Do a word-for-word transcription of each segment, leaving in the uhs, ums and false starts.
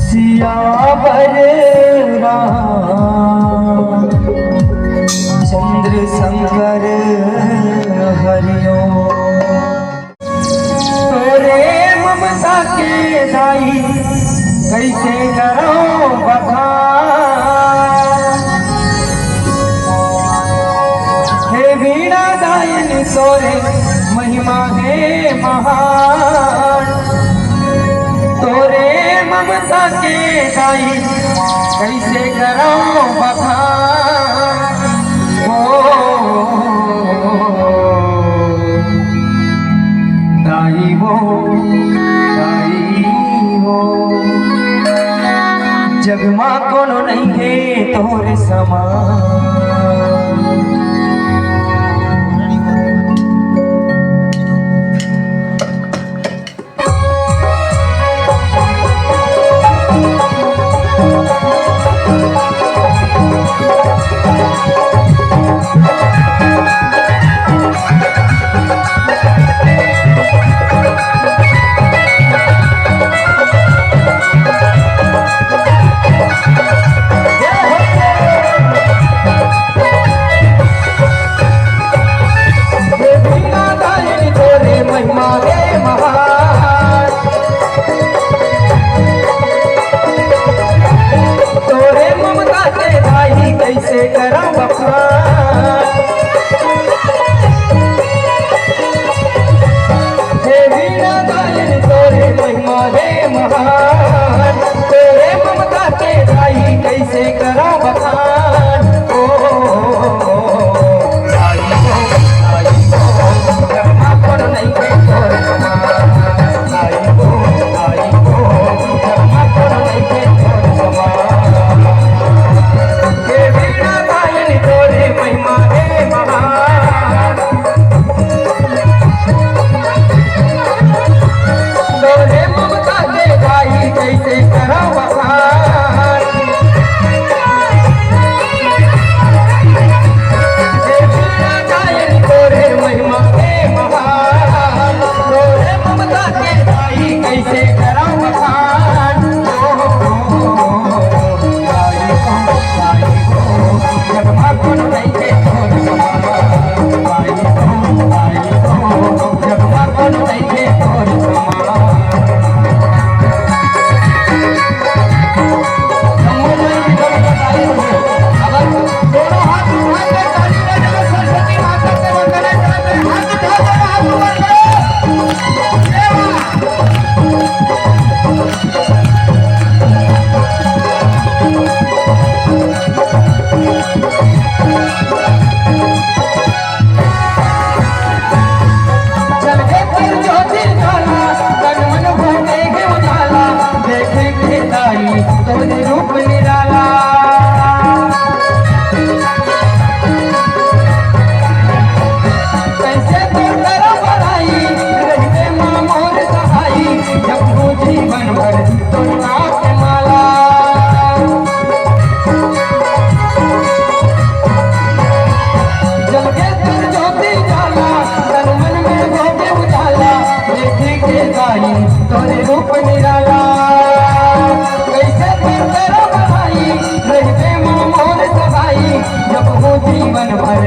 सियावर राम चंद्र शंकर हरिओम। तोरे ममता के दाई कइसे करौं बखान। हे वीणा दायन तोरे महिमा हे महान। तोरे ममता के दाई कइसे करौं बखान। ओ दाई वो, दाई वो, जग मा कोनो नइ हे तोर समान। तोरे ममता के दाई कइसे करौं बखान। हे वीणा दायन तोरे महिमा हे महान। तोरे ममता के दाई कइसे करौं बखान। ओ, ओ, ओ, ओ, दाई हो, दाई हो, जग मा कोनो नइ हे तोर समान।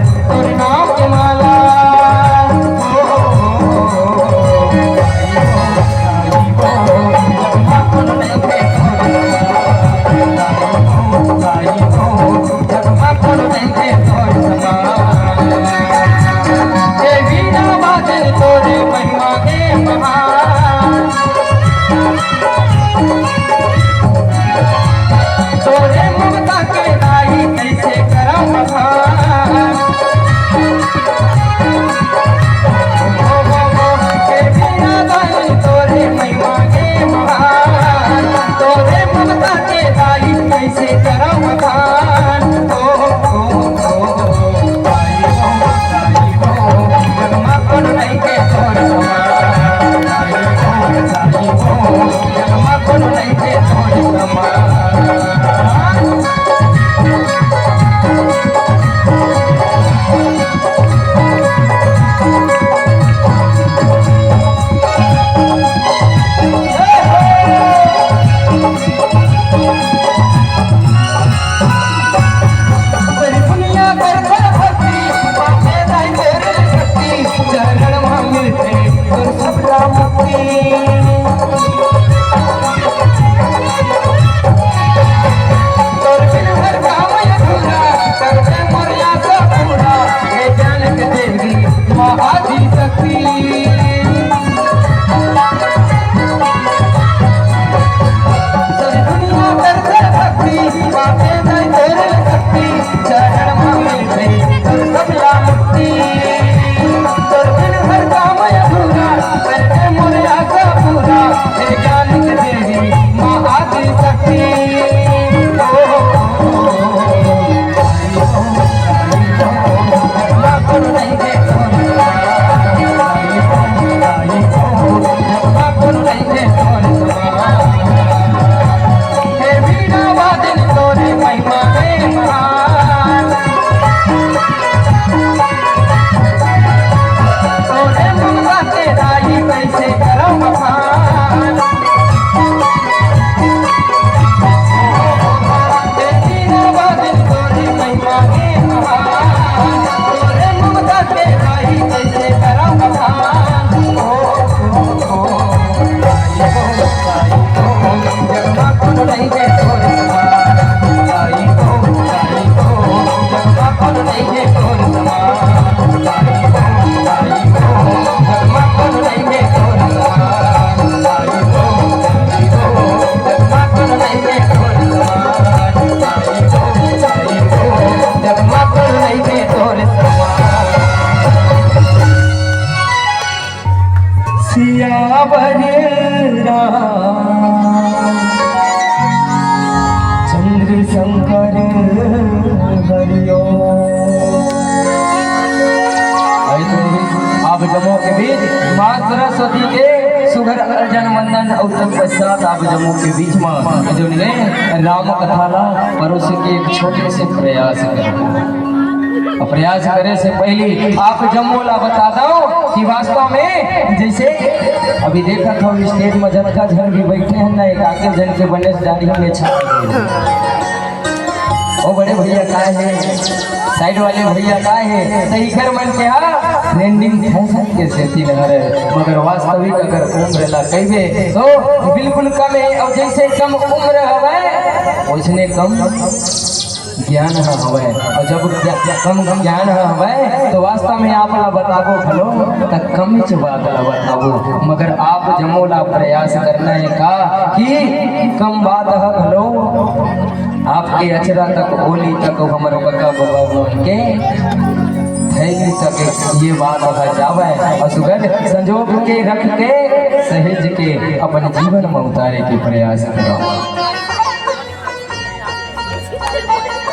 तोर नाम के माला। तोरे ममता के दाई कइसे करम बखान। ओ, ओ, ओ, के बिना दाई तोरे महिमा के महान। तोरे ममता के दाई कइसे करम बखान। ओ, ओ, ओ, ओ, दाई हो, दाई हो, जगमा कोनो नइखे तोर समान। दाई हो, दाई हो, जगमा कोनो नइखे तोर समान। सियावर राम चंद्र शंकर हरिओ। आई तो आप जम्मो के बीच माँ सरस्वती के सुघर अर्जन वंदन अउ तत्पश्चात आप जम्मो के बीच में जो ने राम कथा ला परोसे के एक छोटे से प्रयास करें। प्रयास करे से पहले आप जम्मो ला बता दो कि वास्तव में जैसे अभी देखत हो स्टेज में जतका झन भी बैठे हैं ना, एक आके झन के बने से दाढ़ी में छा गए। ओ बड़े भैया का है, साइड वाले भैया का है, तो इकर मन के हा ट्रेंडिंग फैशन के सेती लहर है, मगर वास्तविक अगर उम्र ला कहिबे तो बिल्कुल कम है। और जैसे कम उम्र हवे, वैसने कम ज्ञान ह हवय। अउ जब ज्ञा-, कम ज्ञान ह हवय, तो वास्तव में आप ला बताबो घलो, त कमच बात ला बताबो। मगर आप जम्मो ला प्रयास करना हे का कि कम बात ह घलो आपके अचरा तक, ओली तक, हमर बका बबा मन के थैली तक ये बात ह जावय। अउ सुगंध संजोग के रख के, सहेज के अपन जीवन में उतारे के प्रयास करो।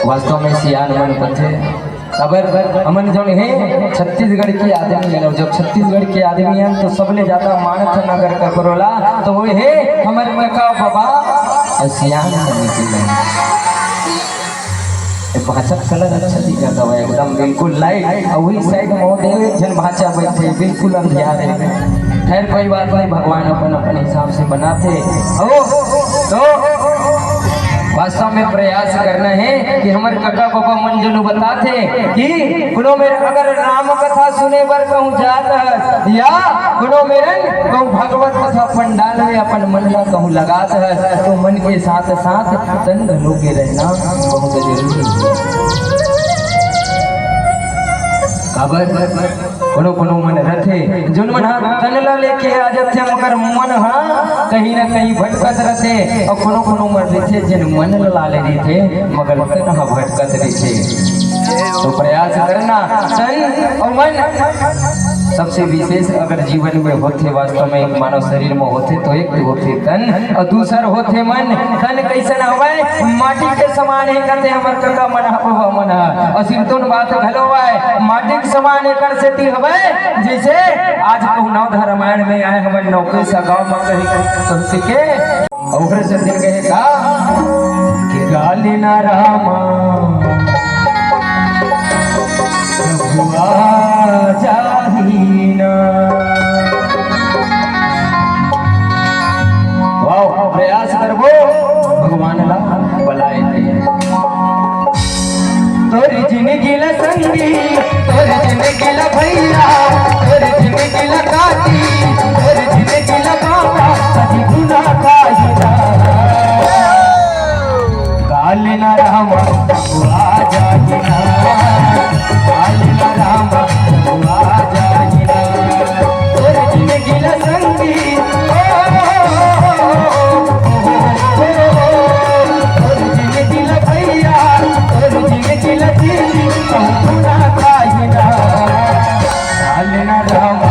वास्तव में सियान मन कथे, अबर हमन जोन हे छत्तीसगढ़ के आदमी हे, जब छत्तीसगढ़ के आदमी हे तो सबले ज्यादा मानथन अगर ककरो ला तो वो हे हमर कका बाबा अउ सियान मन के। ये भाषा कलर अच्छा दिखत हवय, एकदम बिल्कुल लाइट। अउ वही साइड में वो देव एक झन भाषा बैठे, बिल्कुल अंधियार हे। खैर कोई बात नहीं, भगवान अपन अपन हिसाब से बनाथे। ओ तो वास्तव में प्रयास करना हे कि हमर कका बबा मन जनु बताथे कि कोनो मेर अगर राम कथा सुने बर कहूँ जात हस या कोनो मेरन कहूँ भगवत कथा पंडाल में अपन मन ला कहूँ लगात हस, तो मन के साथ साथ तन घलो के रहना बहुत जरूरी हे। काबर कोनो कोनो मन रथे, जोन मन ह तन ला लेके आ जथे, मगर मन ह कहीं ना कहीं भटकत रथे, अउ कोनो कोनो मन रथे, जेन मन ला ले रथे, मगर तन ह भटकत रथे। तो प्रयास करना, तन अउ मन सबसे विशेष अगर जीवन में होथे, वास्तव में एक मानव शरीर में होथे, तो एक तो होथे तन अउ दूसर होथे मन। तन कइसन हवय? माटी के समान हे, कथे हमर कका मन ह, बबा मन ह। अउ सिरतोन बात घलो आय, माटी के समान एकर सेती हवय, जइसे आज कहूँ नवधा रामायण में आय हवय, नौके सा गाँव म कहीं कहीं कहूँ के, ओकरे सेती कहे का कि गाली ना रामा, प्रभु आ जाही ना। वाह, प्रयास करबो, भगवान ला बलाए थे। तोर जिंदगी ला संगी, तोर जिंदगी ला भैया, तोर जिंदगी ला काकी, तोर जिंदगी ला बाबा, कभी गुना काहे ना। काल ना रामा, आ जाही ना। काल ना रामा, आ जाही ना। तोर जिंदगी ला संगी, ओ, ओ, तोर जिंदगी ला भैया, तोर जिंदगी ला दीदी, कहूँ ना काहे ना। काल ना रामा,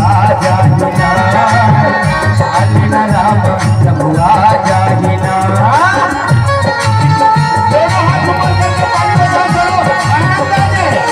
आ जाही ना। काल ना रामा, आ जाही ना। दोनों हाथ ऊपर करके ताली बजाओ, चलो, आनंद आ जाए।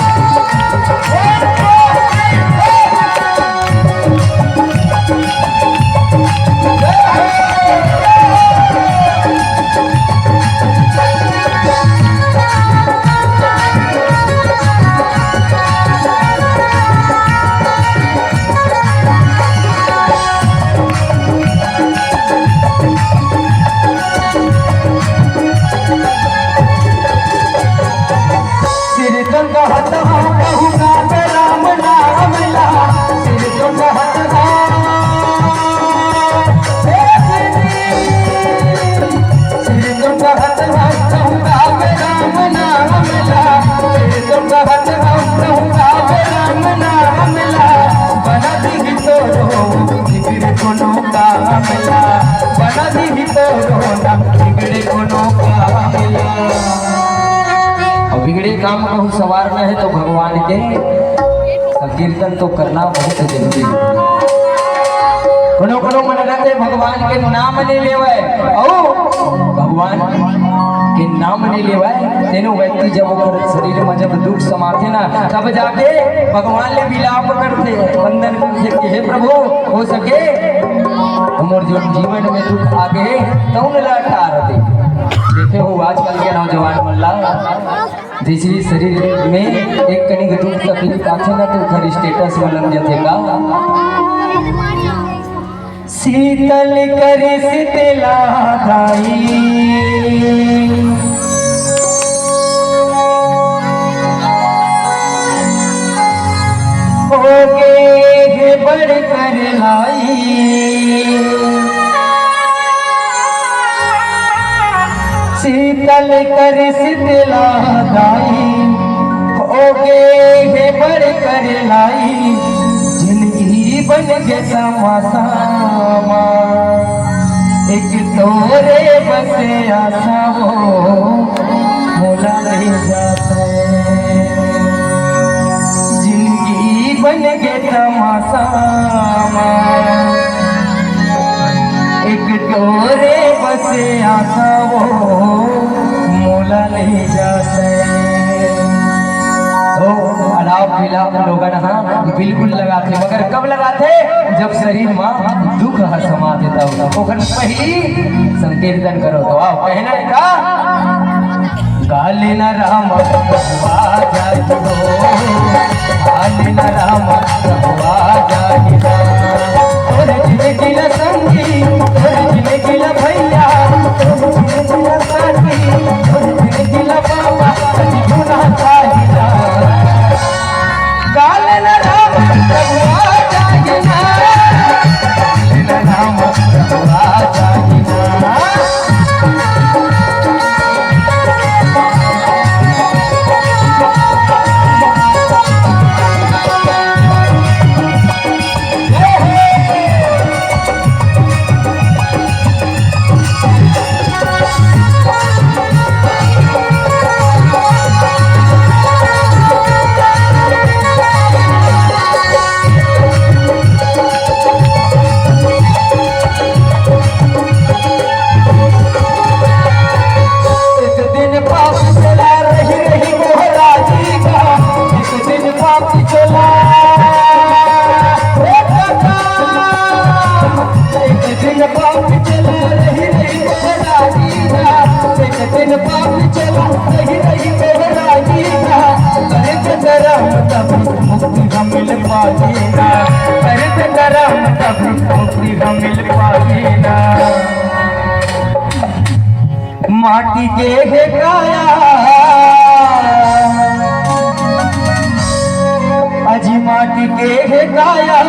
सिर तो कहत हूँ कहूँ गावे राम नाम ला, सिर तो कहत हूँ। सिर तो कहत हूँ कहूँ गावे राम नाम ला, सिर तो कहत हूँ कहूँ गावे राम नाम ला, बना दी तोरो बिगड़े कोनो काम ला, बना दी तोरो ना बिगड़े कोनो काम ला। अउ बिगड़े काम कहूँ सवार न हे तो भगवान के संकीर्तन तो करना बहुत जरूरी हे। कोनो कोनो मन रथे भगवान के नाम नइ लेवय, अउ भगवान के नाम नइ लेवय, तेनो व्यक्ति जब ओकर शरीर में जब दुख समाथे ना, तब जाके भगवान ले विलाप करथे, वंदन करथे कि हे प्रभु, हो सके त मोर जो जीवन में दुख आगे हे, तउन ला टार दे। देखे हो आजकल के नौजवान मन ला, जइसे शरीर में एक कनिक दुख तकलीफ आथे ना, तो ओकर status में लग जाथे का। शीतल कर शीतला दाई, होगे हे बड़ कर लाई। शीतल कर शीतला दाई, होगे हे बड़ कर लाई। जिंदगी बन गे तमाशा मा, एक तोरे बस आशा वो मोला ले जाथे। जिंदगी बन गे तमाशा मा, एक तोरे बस आशा वो मोला ले जाथे। तो अलाप विलाप लोगन ह बिल्कुल लगाथे, मगर कब लगाथे? जब शरीर म दुख ह समाथे तब। ओखर पहिली संकीर्तन करो। तो आओ, कहना हे का? काल ना रामा, प्रभु आ जाही ना। काल ना रामा, प्रभु आ जाही ना। तोर जिंदगी ला संगी, तोर जिंदगी ला भैया, तोर जिंदगी ला साथी। माटी के हे काया, अजी माटी के हे काया,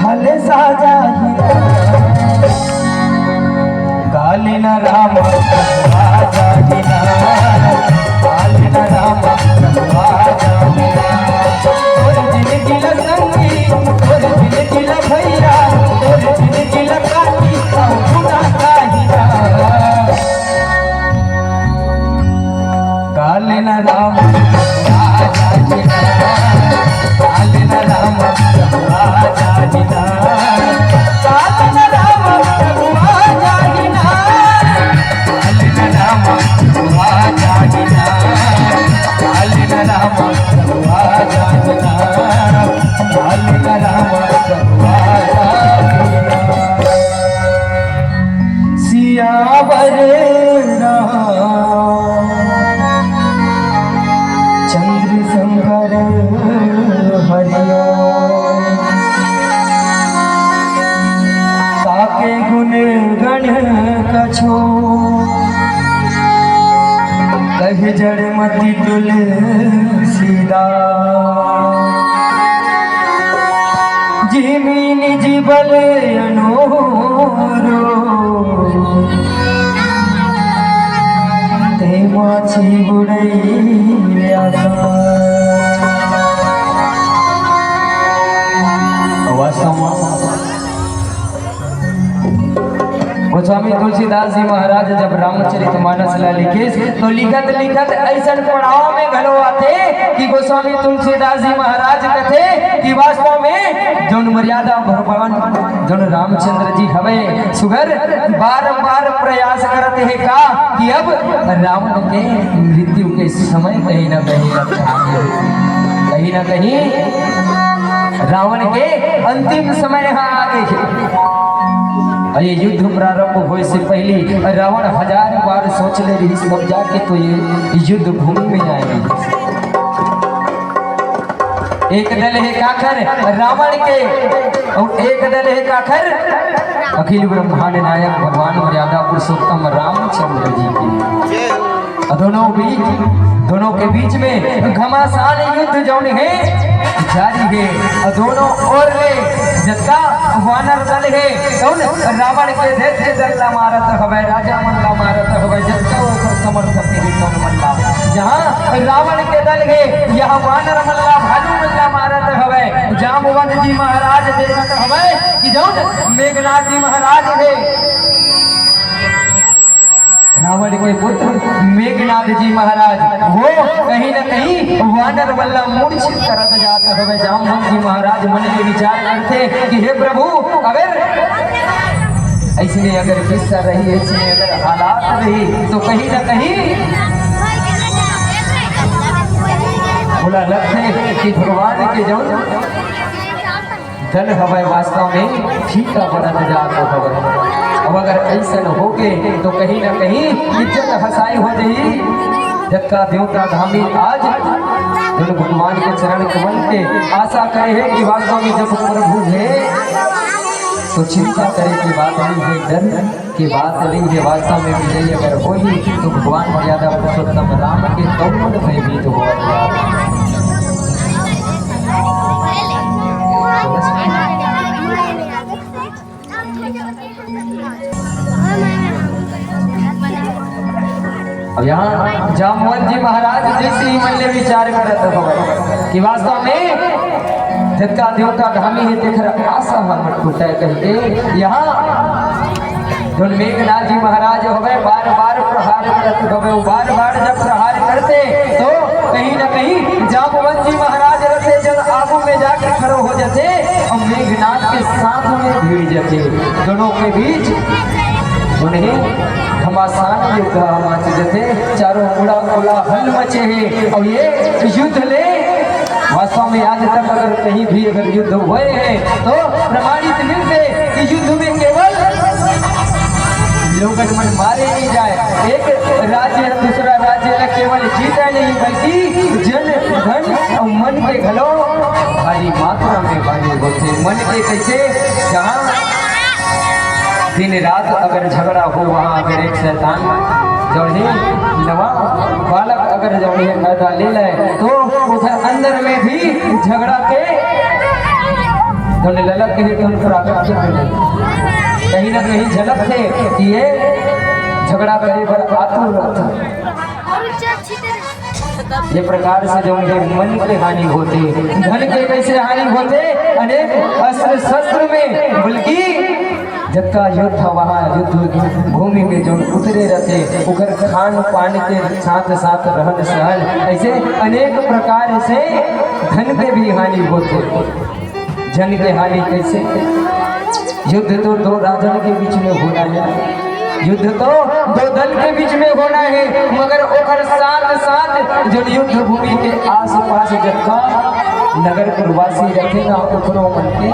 हल साजा ही। काल न राम आ जाही ना, काल न राम आ जाही ना। तोर जिनगी ला संगी, तोर जिनगी ला भैया, तोर जिनगी ला काकी, अउ गुना काहिना। काल न राम आ जाही ना, काल न राम आ जाही ना, काल न राम आ जाही ना। काल न राम आ जाही ना, काल न राम आ जाही ना, काल न राम आ जाही ना। सियावर राम चंद्र शंकर हरिओ। ताके गुण गण कछो, कहि जड़मति तुलसीदास। जिमि निजि बल अनोरो, ते माछी उड़ई आकाश। वास्तव में गोस्वामी तुलसीदास जी महाराज जब रामचरित मानस ला लिखिस, तो लिखत लिखत अइसन पड़ाव में घलो आथे कि गोस्वामी तुलसीदास जी महाराज कथे कि वास्तव में जौन मर्यादा भगवान, जौन रामचंद्र जी हवे, सुघर बारंबार प्रयास करत हे का कि अब रावण के मृत्यु के समय कहीं ना कहीं, कहीं ना कहीं रावण के अंतिम समय ह आगे हे। अउ ये युद्ध प्रारंभ होए से पहले रावण हजार बार सोच ले रहिस, तब जाके तो ये युद्ध भूमि में आए रहिस। एक दल हे काखर रावण के, अउ एक दल हे काखर अखिल ब्रह्मांड नायक भगवान मर्यादा पुरुषोत्तम रामचंद्र जी के। अउ दोनों बीच, दोनों के बीच में घमासान युद्ध जौन हे जारी हे। अउ दोनों ओर ले जतका वानर दल हे, तौन रावण के धैर्य दल ला मारत हवय, राजा मन ला मारत हवय, जतका ओकर समर्थक हे तौन मन ला। जहाँ रावण के दल हे, यहाँ वानर मन ला, भालू मन ला मारत हवय। जामवंत जी महाराज देखत हवय कि जौन मेघनाथ जी महाराज हे, रावण के पुत्र मेघनाथ जी महाराज, वो कहीं ना कहीं वानर मन ला मूर्छित करत जात हवे। जामवंत जी महाराज मन में विचार करथे कि हे प्रभु, अगर अइसने अगर किस्सा रही, अइसने अगर हालात रही, तो कहीं ना कहीं मोला लगथे कि भगवान के जौन दल हवय, वास्तव में फीका पड़त जात हवय। अब अगर अइसन होगे, तो कहीं ना कहीं इज्जत हसाई हो जाही। जतका देवता धामी आज जौन भगवान के चरण कमल के आशा करे हे कि वास्तव में जब प्रभु हे, तो चिंता करे के बात नइ हे, डर के बात नइ हे। वास्तव में विजयी अगर होही, तो भगवान मर्यादा पुरुषोत्तम राम के तौल में भी तो होवत हे। अब यहाँ जामवंत जी महाराज जइसे ही मन ले विचार करत हवय कि वास्तव में जतका देवता धामी हे, तेखर आशा ह मत टूटय कहिके, यहाँ जौन मेघनाथ जी महाराज हवय, बार-बार प्रहार करत हवय। बार-बार जब प्रहार करथे, तो कहीं ना कहीं जामवंत जी महाराज रथे, जब आगू में जाके खड़ो हो जाथे अउ मेघनाथ के साथ में भिड़ जाथे। दोनों के बीच उन्हें घमासान युद्ध मच जाथे, चारों मुड़ा कोलाहल मचे हे। अउ ये युद्ध ले वास्तव में आज तक अगर कहीं भी अगर युद्ध हुए हे, तो प्रमाणित मिलथे कि युद्ध में केवल लोगन मन मारे नइ जाय, एक राज्य ह दूसरा राज्य ला केवल जीतय नहीं, बल्कि जन, धन अउ मन के घलो भारी मात्रा में हानि होथे। मन के कइसे? जहाँ दिन रात अगर झगड़ा हो, वहाँ अगर एक शैतान जौन हे नवा बालक अगर जौन हे पैदा ले ले, तो उधर अंदर में भी झगड़ा के जौन ललक के जौन प्राकट के कहीं ना कहीं झलक थे कि ये झगड़ा करे बर आतुर रहथे। ये प्रकार से जौन हे मन के हानि होथे, धन के कैसे हानि होथे, अनेक अस्त्र शस्त्र में, बल्कि जतका युद्ध ह, वहाँ युद्ध भूमि में जौन उतरे रहथे, ओकर खान पान के साथ साथ रहन सहन, ऐसे अनेक प्रकार से धन के भी हानि होथे। जन के हानि कैसे? युद्ध तो दो राजन के बीच में होना है, युद्ध तो दो दल के बीच में होना है, मगर ओकर साथ साथ जौन युद्ध भूमि के आसपास जतका नगर पुरवासी रथे ना, ओकरो मन के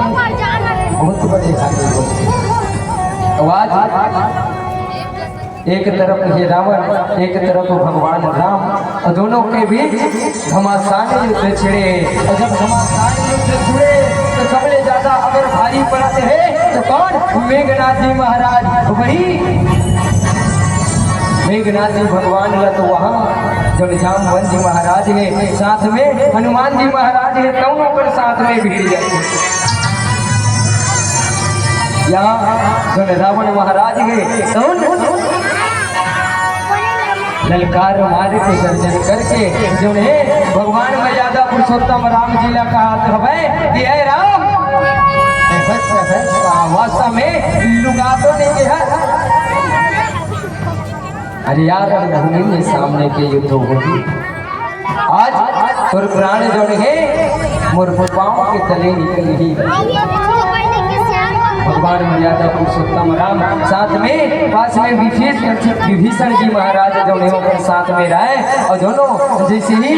बहुत बड़े हानि होथे। तो आज एक तरफ हे रावण, एक तरफ भगवान राम, और दोनों के बीच घमासान युद्ध छिड़े। और जब घमासान युद्ध छिड़े, तो सबले ज्यादा अगर भारी पड़त हे, तो कौन? मेघनाथ जी महाराज। वही मेघनाथ जी भगवान ला तो वहाँ जब जामवंत जी महाराज हे, साथ में हनुमान जी महाराज हे, दोनों पर साथ में भिड़ जाथे। यहाँ जब रावण महाराज हे, तो ललकार मार के गर्जन करके जौन हे भगवान मर्यादा पुरुषोत्तम राम जी ला कहत हवय कि "हे राम, ए बस, बस, वास्तव में लुका तो नहीं है।" अरे यार, भूमि में सामने के युद्ध होही। आज तोर प्राण जौन हे मोर पाँव के तले निकलही। भगवान मर्यादा पुरुषोत्तम राम साथ में पास में विभीषण, विभीषण जी महाराज जौन हे ओकर साथ में रहे और दोनों जैसे ही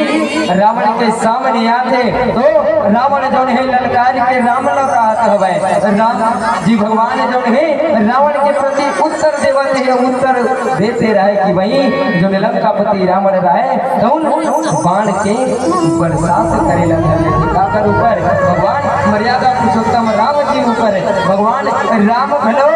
रावण के सामने आथे तो रावण जौन हे ललकार के राम ला कहत हवय। राम जी भगवान जौन हे रावण के प्रति उत्तर देवत हे, उत्तर देते रहे कि भाई जौन लंकापति रावण रहे तौन बाण के बरसात करे ला धर लेथे। काकर ऊपर? भगवान मर्यादा पुरुषोत्तम राम जी ऊपर। भगवान राम घलो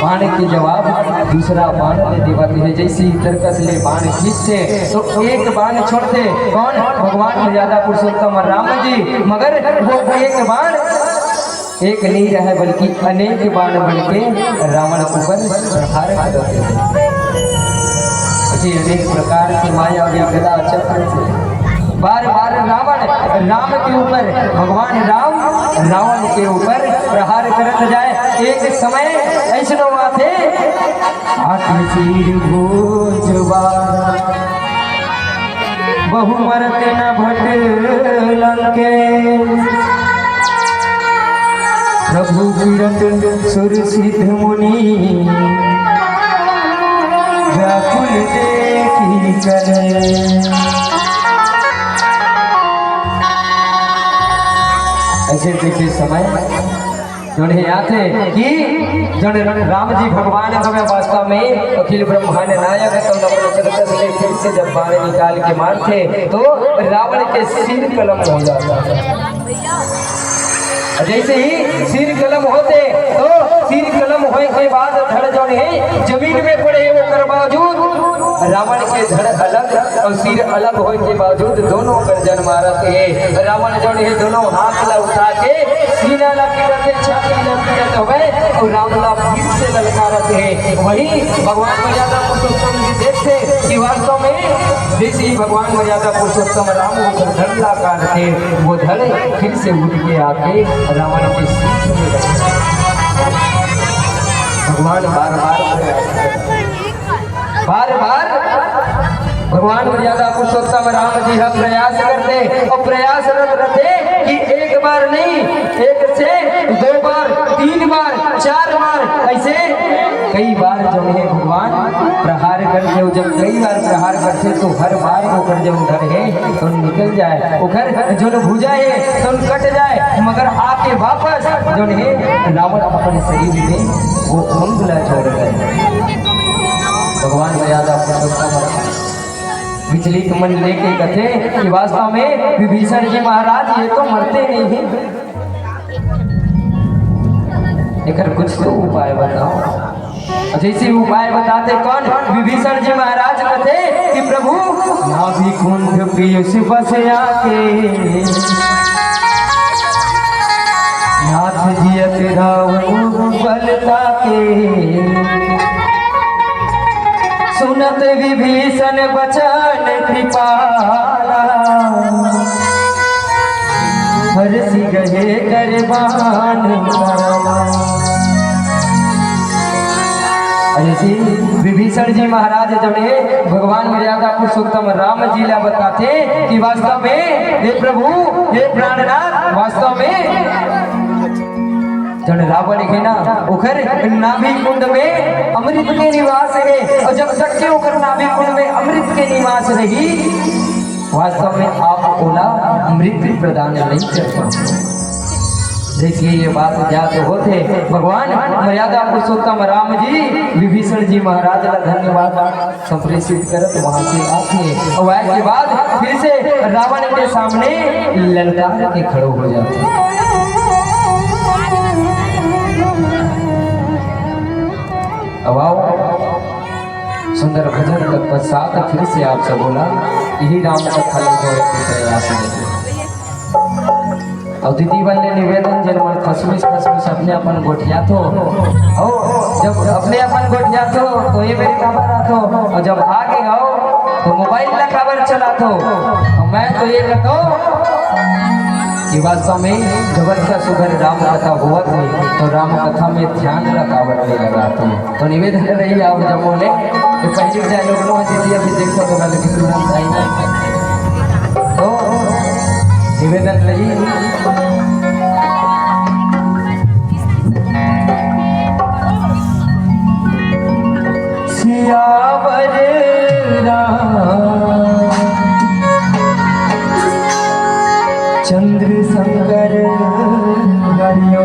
बाण के जवाब दूसरा बाण ले देवत हे। जैसे ही तरकस ले बाण खींचथे तो एक बाण छोड़थे। कौन? भगवान मर्यादा पुरुषोत्तम राम जी। मगर वो एक बाण एक नहीं रहे बल्कि अनेक बाण बन के रावण ऊपर प्रहार करत हे। जी, अनेक प्रकार के मायावी गदा चक्र से बार बार रावण राम के ऊपर, भगवान राम रावण के ऊपर प्रहार करत जाए। एक समय ऐसनो आथे, आके चीर भुज बार बहु मरत न भट लंके। प्रभु गिरत सुर सिद्ध मुनि व्याकुल देखि कले। ऐसे जैसे समय जौन हे आथे कि जौन राम जी भगवान हवे वास्तव में अखिल ब्रह्मांड नायक, तो नवरत्न से फिर से जब बाण निकाल के मारथे तो रावण के सिर कलम हो जाता है। जैसे ही सिर कलम होथे तो सिर कलम होए के बाद धड़ जौन हे जमीन में पड़े, ओकर बावजूद रावण के धड़ अलग और सिर अलग होए के बावजूद दोनों गर्जन मारत हे। रावण जौन हे दोनों हाथ ला उठा के सीना ला पीटत हे, छाती ला पीटत हवे और राम ला फिर से ललकारत हे। वही भगवान मर्यादा पुरुषोत्तम जी देखथे कि वास्तव में जैसे ही भगवान मर्यादा पुरुषोत्तम राम वो धड़ ला काटथे, वो धड़ फिर से उठ के आके रावण के शीश में बैठथे। भगवान बार बार प्रयास करथे। बार बार भगवान मर्यादा पुरुषोत्तम राम जी ह प्रयास करथे और प्रयासरत रहथे कि एक बार नहीं, एक से दो बार, तीन बार, चार बार, ऐसे कई बार जौन हे भगवान प्रहार करथे। जब कई बार प्रहार करथे तो हर बार ओकर जौन धड़ हे तो निकल जाए, ओकर जौन भुजा हे तो कट जाए, मगर आके वापस जौन हे रावण अपन शरीर में वो अंग ला जोड़ ले। भगवान मर्यादा पुरुषोत्तम विचलित मन लेके कथे कि वास्तव में विभीषण जी महाराज ये तो मरते नहीं है, एकर कुछ तो उपाय बताओ। जइसे उपाय बताथे कौन, विभीषण जी महाराज कथे कि प्रभु, नाभि कुंड पीयूष बस आके, नाथ जियत रावण बल ताके। सुनत विभीषण बचन कृपाला, हरषि गहे कर बान उतारा। अइसे विभीषण जी महाराज जब हे भगवान मर्यादा पुरुषोत्तम राम जी ला बताथे कि वास्तव में हे प्रभु, हे प्राणनाथ, वास्तव में जन रावण हे ना, ओकर नाभि कुंड में अमृत के निवास हे, अउ जब तक के ओकर नाभि कुंड में अमृत के निवास रही, वास्तव में आप ओला मृत्यु प्रदान नहीं कर पाओ। जइसे ये बात ज्ञात होथे, भगवान मर्यादा पुरुषोत्तम राम जी विभीषण जी महाराज ला धन्यवाद संप्रेषित करत वहां से आथे। अउ आए के बाद फिर से रावण के सामने ललकार के खड़ो हो जाथे। अब आओ, सुंदर भजन तत्पश्चात फिर से आप सब बोला, यही राम कथा ले जोड़े के प्रयास में। अउ दीदी मन ले निवेदन, जेन मन खसमिस खसमिस अपने अपन गोठियाथो, अउ जब अपने अपन गोठियाथो तो ये मेर काबर आथो, अउ जब आगे आओ तो मोबाइल ला काबर चलाथो। अउ मैं तो ये कहथों कि वास्तव में जब अच्छा सुघर राम कथा होवत हे तो राम कथा में ध्यान ला काबर नहीं लगाथो। तो निवेदन रही आप जम्मो ले, ये पहली जाए लोग नो दीदी अभी देखो तो मैं लेकिन तुरंत आई ना। तो निवेदन रही। सियावर राम चंद्र शंकर हरिओ।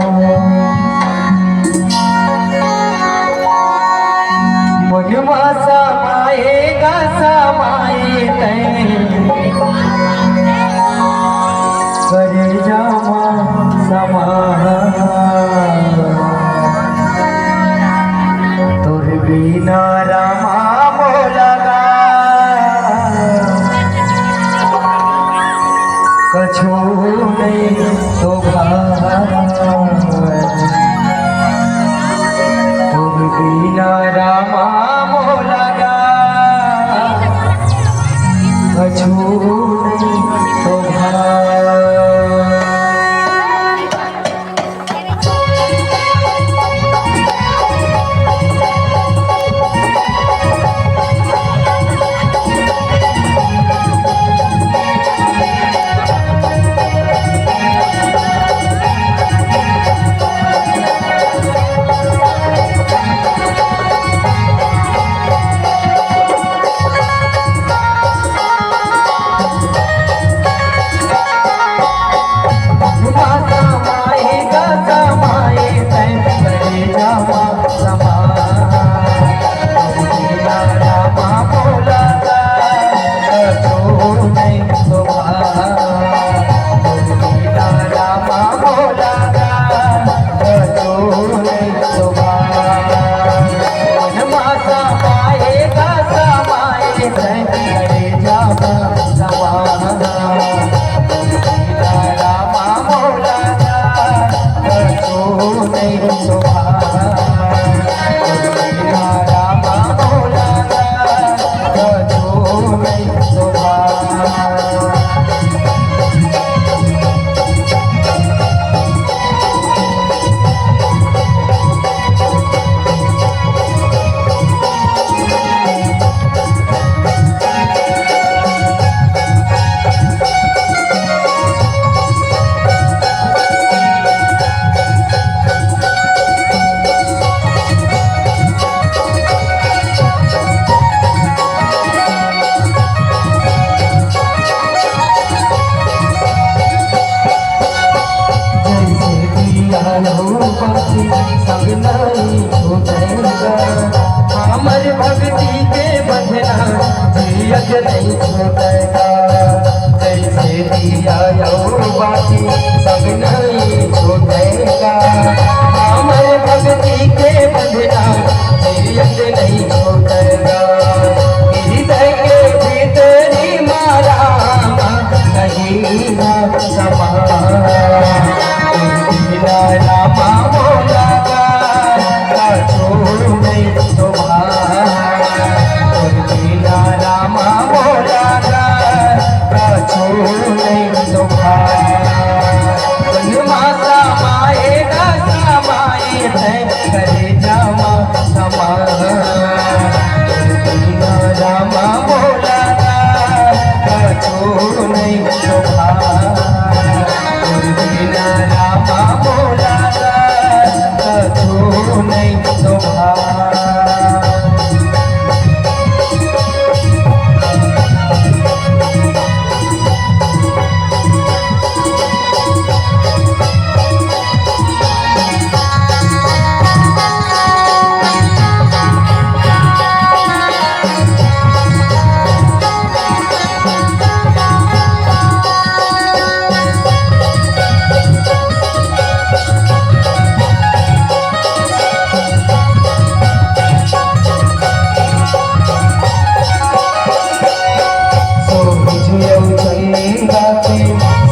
मन मा समाए गा समाए तैं, करेजा मा समा। तोर बिना रामा मोला गा कछु नहीं शोभा। तोर बिना रामा मोला गा कछु नहीं शोभा। जइसे दिया लहू बाती संग नहीं छूटेगा। हमर भक्ति के बंधना जियत नहीं छूटेगा। जइसे दिया लहू बाती संग नहीं छूटेगा। हमर भक्ति के बंधना समान। बिना रामा मोला गा, कछु नहीं शोभा। बिना रामा मोला गा, कछु नहीं शोभा। मन मा समाए गा समाए तैं, करेजा मा समा। बिना रामा मोला गा, कछु नहीं शोभा। बिना रामा मोला गा, कछु नहीं शोभा। सूरज अउ चंदा के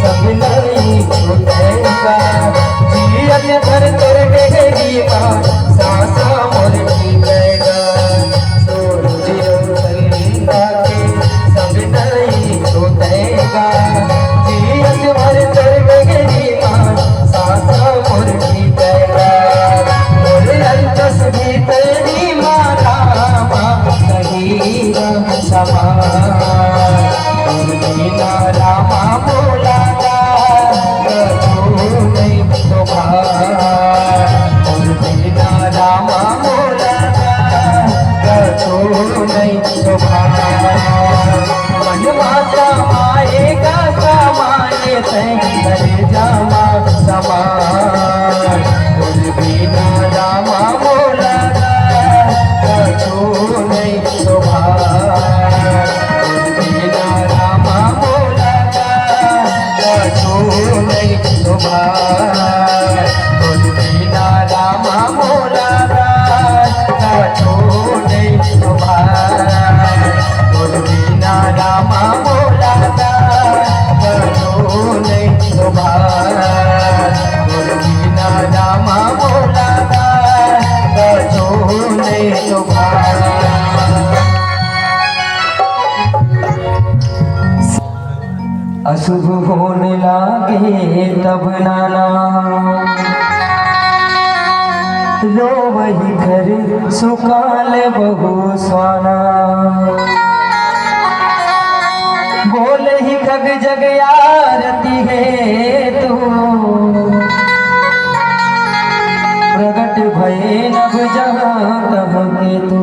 संग नहीं छूटेगा, जियत भर तोर डेहरी मा सांसा मोर टिकेगा। सूरज अउ चंदा के संग नहीं छूटेगा, जियत भर तोर डेहरी मा सांसा मोर टिकेगा। मोर अंतस भीतरी मा रामा कही समान। बिना रामा मोला गा, कछु नहीं शोभा। बिना रामा मोला गा, कछु नहीं शोभा। मन मा समाए गा समाए तैं, करेजा मा समा। बिना रामा मोला गा, कछु नहीं शोभा। बिना रामा मोला गा, कछु नहीं शोभा। बिना रामा मोला गा, कछु नहीं शोभा। बिना रामा मोला गा, कछु नहीं शोभा। बिना रामा मोला गा, कछु नहीं शोभा। अशुभ होने लागे तब नाना, रोवहि घर सुकाल बहु स्वाना। बोलहि खग जग आरती हेतु, प्रगट भए नभ जहाँ तहाँ केतु।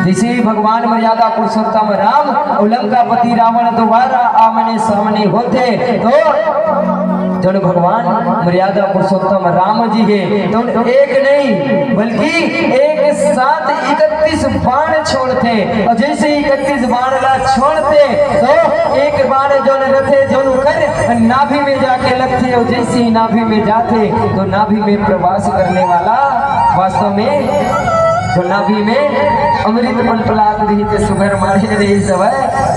जइसे ही भगवान मर्यादा पुरुषोत्तम राम अउ लंकापति रावण दोबारा आमने सामने होथे, तो जउन भगवान मर्यादा पुरुषोत्तम राम जी हे, तो एक नहीं बल्कि एक साथ इकतीस बाण छोड़थे। अउ जइसे ही इकतीस बाण ला छोड़थे, तो एक बाण जउन रथे, जउन ओकर नाभि में जाके लगथे, अउ जइसे ही नाभि में जाथे, तो नाभि में प्रवास करने वाला वास्तव में जो नाभि में अमृत पलपलात रहिथे, सुघर माढ़े रहिस हवय,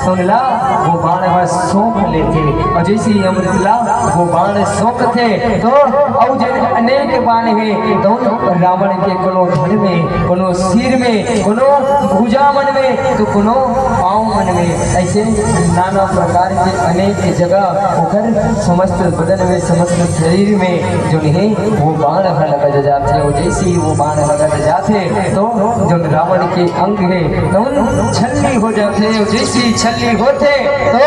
तउन ला वो बाण ह सोख लेथे। अउ जइसे ही अमृत ला वो बाण सोखथे, तो अउ जेन अनेक बाण हे, तउन रावण के कोनो धड़ में, कोनो सिर में, कोनो भुजा मन में, तो कोनो पाँव मन में, अइसे नाना प्रकार के अनेक जगह ओकर समस्त बदन में, समस्त शरीर में जउन हे वो बाण ह लगत जाथे। अउ जइसे ही वो बाण ह लगत जाथे, तो जउन रावण के अंग हे, तउन छल्ली हो जाथे। अउ जइसे ही छल्ली होथे, तो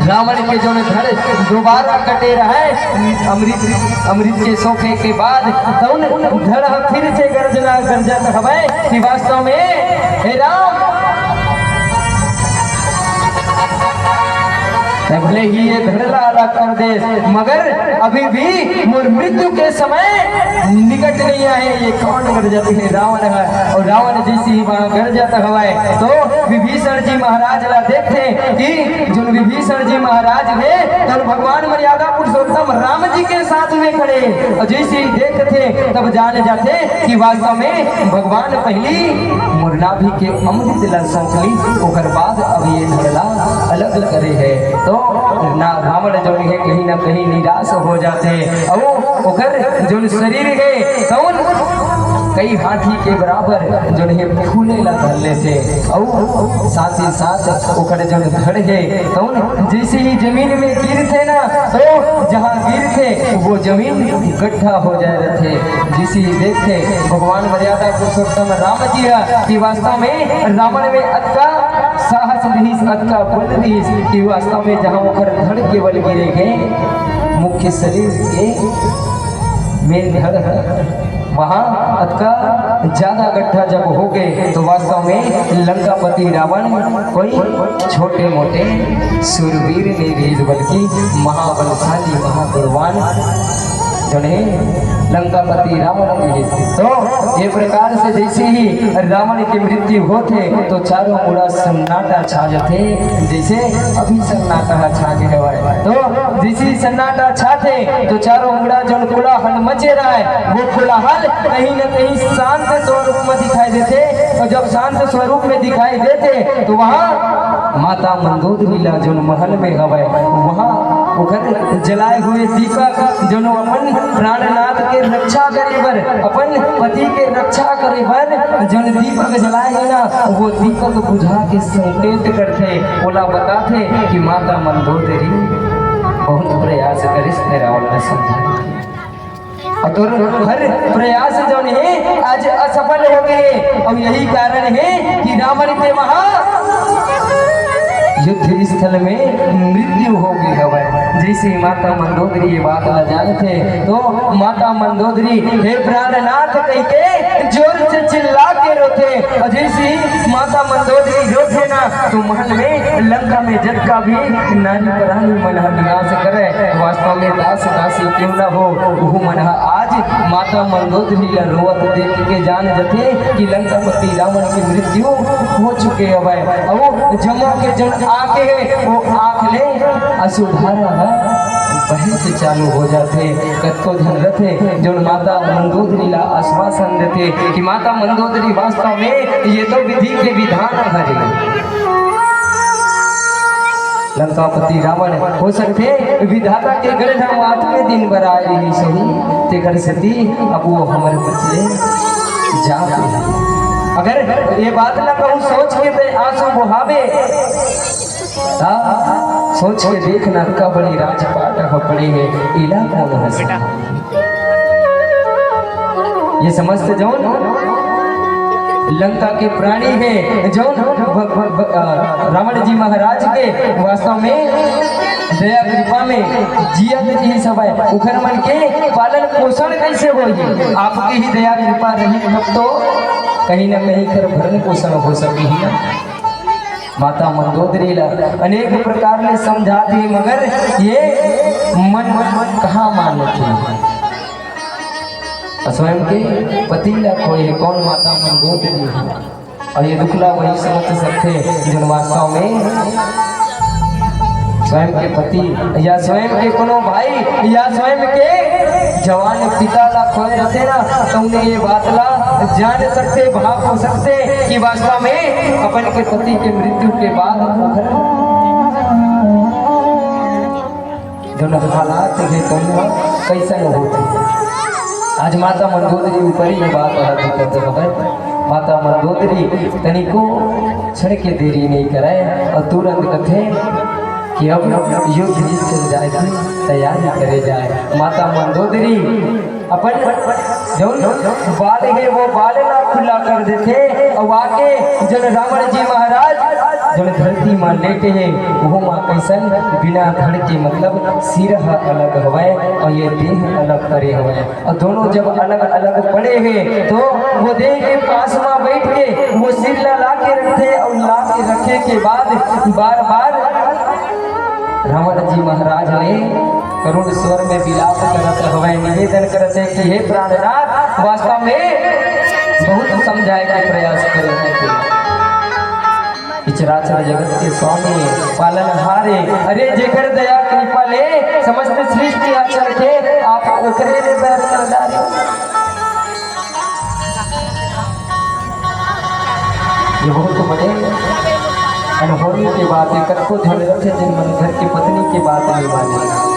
रावण के जउन धड़ दोबारा कटे रहय, अमृत, अमृत के सोखे के बाद, तउन धड़ ह फिर से गर्जना गरजत हवय कि वास्तव में, हे राम, तैं भले ही ये धड़ ला अलग कर देस, मगर अभी भी मोर मृत्यु के समय निकट नहीं आए। ये कोन गरजत हे? रावण ह। अउ रावण जइसे ही वहाँ गरजत हवय, तो विभीषण जी महाराज ला देखथे कि जोन विभीषण जी महाराज हे, तोन भगवान मर्यादा पुरुषोत्तम राम जी के साथ में खड़े, अउ जइसे ही देखथे, तब जान जाथे कि वास्तव में भगवान पहिली मोर नाभि के अमृत ला सौंप लिस, ओकर बाद अब ये धड़ ला अलग करे हे। तो ना, रावण जोन हे, कहीं ना कहीं निराश हो जाथे, अउ ओकर जोन शरीर हे, तउन कई हाथी के बराबर जोन हे फूले ला धर लेथे, अउ साथ ही साथ ओकर जोन धड़ हे, तउन जइसे ही जमीन में गिरथे ना, तो जहाँ गिरथे, वो जमीन गड्ढा हो जाए रथे। जइसे ही देखथे भगवान मर्यादा पुरुषोत्तम राम जी ह कि वास्तव में रावण में अतका साहस रहिस, अतका बल रहिस कि वास्तव में जहाँ ओकर धड़ केवल गिरे गे, मुख्य शरीर के मेन धड़ ह, वहाँ अतका ज्यादा गड्ढा जब हो गे, तो वास्तव में लंकापति रावण कोई छोटे मोटे सूरवीर नहीं रहिस, बल्कि महाबलशाली महागुणवान जोन हे लंकापति रावण रहिस। तो ये प्रकार से जइसे ही रावण के मृत्यु होथे, तो चारों मुड़ा सन्नाटा छा जाथे, जइसे अभी सन्नाटा छा गे हवय। तो जइसे ही सन्नाटा छाथे, तो चारों मुड़ा जोन कोलाहल मचे रहय, वो कोलाहल कहीं न कहीं शांत स्वरूप में दिखाई देथे। अउ जब शांत स्वरूप में दिखाई देथे, तो वहाँ माता मंदोदरी ला जोन महल में हवय, वहाँ ओकर जलाए हुए दीपक, जोन अपन प्राणनाथ के रक्षा करे बर, अपन पति के रक्षा करे बर जोन दीपक जलाए हे ना, वो दीपक बुझा के संकेत करथे, ओला बताथे कि माता मंदोदरी बहुत प्रयास करिस, मैं रावण ला समझा। अउ तोर हर प्रयास जोन हे, आज असफल हो गे, अउ यही कारण हे कि रावण के वहाँ युद्ध स्थल में मृत्यु हो गे हवय। जइसे ही माता मंदोदरी ये बात ला जानथे, तो माता मंदोदरी, "हे प्राणनाथ," कहिके जोर से चिल्ला के रोथे। अउ जइसे ही माता मंदोदरी रोथे ना, तो महल में, लंका में जतका भी नारी प्राणी मन ह निवास करे, वास्तव में दास दासी क्यों न हो, उहू मन ह आज माता मंदोदरी ला रोवत देख के जान जथे कि लंकापति रावण के मृत्यु हो चुके हवय। अउ जम्मो के जोन आंख हे, वो आंख ले अश्रुधारा ह बहे के चालू हो जाथे। कतको झन रथे, जोन माता मंदोदरी ला आश्वासन देथे कि माता मंदोदरी, वास्तव में ये तो विधि के विधान हरे। लंकापति रावण हो सकथे विधाता के गढ़ म आठ के दिन बर आए रहिस होही, तेकर सेती अब वो हमर बीच ले जात हे। अगर ये बात ला कहूँ सोच के ते आंसू बोहाबे, ता सोच के देखना, का बड़ी राजपाट ह पड़े हे, इला कोन हंसा? ये समस्त जोन लंका के प्राणी हे, जोन भ-, भ-, भ-, अ, रावण जी महाराज के वास्तव में दया कृपा में जियत जी सब हे, उखर मन के पालन पोषण कैसे होही? आपके ही दया कृपा रही तब तो कहीं ना कहीं कर भरण पोषण हो सके ही। माता मंदोदरी ला अनेक प्रकार ले समझात हे, मगर ये मन, मन, मन कहाँ मानत हे? स्वयं के पति ला खोए हे, कौन माता मंदोदरी हे? अउ ये दुख ला वही समझ सकथे, जोन वास्तव में स्वयं के पति या स्वयं के कोनो भाई या स्वयं के जवान पिता ला खोए रथे ना, तो उन्हें ये बात ला जान सकथे, भाव हो सकथे कि वास्तव में अपन के पति के मृत्यु के बाद ओकर जोन हालात हे, तउन ह कइसन होथे। आज माता मंदोदरी ऊपर ये बात ह दिक्कत हवय। माता मंदोदरी तनिको क्षण के देरी नहीं करय अउ तुरंत कथे कि अब युद्ध स्थल जाए के तैयारी करे जाए। माता मंदोदरी अपन जोन बाल हे, वो बाल ला खुला कर देथे अउ आके जोन रावण जी महाराज जोन धरती म लेटे हे, वो मा कइसन बिना धड़ के, मतलब सिर ह अलग हवय अउ ये देह अलग करे हवय। अउ दोनों जब अलग-अलग पड़े हे, तो वो देह के पास म बइठ के वो सिर ला लाके रखथे अउ लाके रखे के बाद बार-बार रावण जी महाराज ले करुण स्वर में विलाप करत हवय, निवेदन करत हे कि हे प्राणनाथ, वास्तव में बहुत समझाए के प्रयास करे हवय। चराचर जगत के स्वामी, पालनहारे, अरे जेकर दया कृपा ले समस्त सृष्टि आचरथे, आप ओकरे ले बैर न डारे। ये बहुत बड़े अनहोनी के बात हे। कतको झन रथे, जेन मन घर के पत्नी के बात नहीं माने।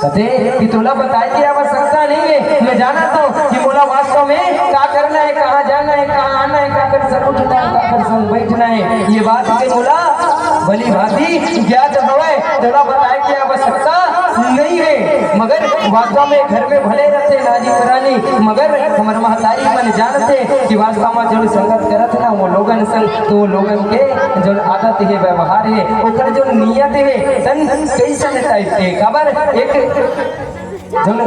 कथे कि तोला बताए के आवश्यकता नहीं हे, मैं जानत हूँ कि मोला वास्तव में का करना हे, कहाँ जाना हे, कहाँ आना हे, काकर संग उठना हे, काकर संग बैठना हे, ये बात के मोला भली भांति ज्ञात हवय, तोला बताए के आवश्यकता नहीं हे। मगर वास्तव में घर में भले रथे नारी परानी, मगर हमर महतारी मन जानथे कि वास्तव में जउन संगत करत ना वो लोगन संग, तो वो लोगन के जउन आदत हे, व्यवहार हे, ओकर जउन नियत हे, तन कइसन type के, काबर एक जउन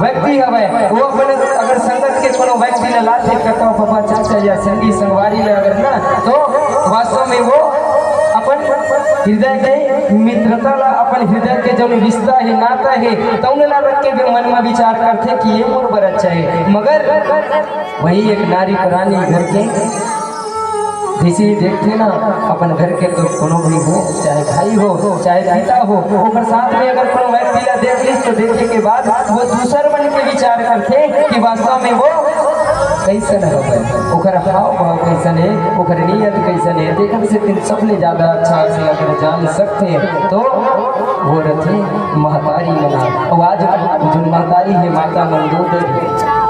व्यक्ति हवय, वो अपन अगर संगत के कोनो व्यक्ति ला लाथे, कका, पापा, चाचा या संगी संगवारी ला अगर ना, तो वास्तव में वो अपन हृदय के मित्रता ला, अपन हृदय के जउन रिश्ता हे, नाता हे, तउन ला रख के भी मन में विचार करथे कि ये मोर बर अच्छा हे। मगर वही एक नारी परानी घर के जइसे ही देखथे ना अपन घर के, तो कोनो भी हो, चाहे भाई हो, चाहे पिता हो, ओकर साथ में अगर कोनो व्यक्ति ला देख लिस, तो देखे के बाद वो दूसर मन के विचार करथे कि वास्तव में वो कइसन हवय, ओकर हाव भाव कइसन हे, ओकर नियत कइसन हे, तेकर से दिन सबले ज्यादा अच्छा से अगर जान सकथे, तो वो रथे महतारी मन। अउ आज जो महतारी हे, माता मंदोदरी,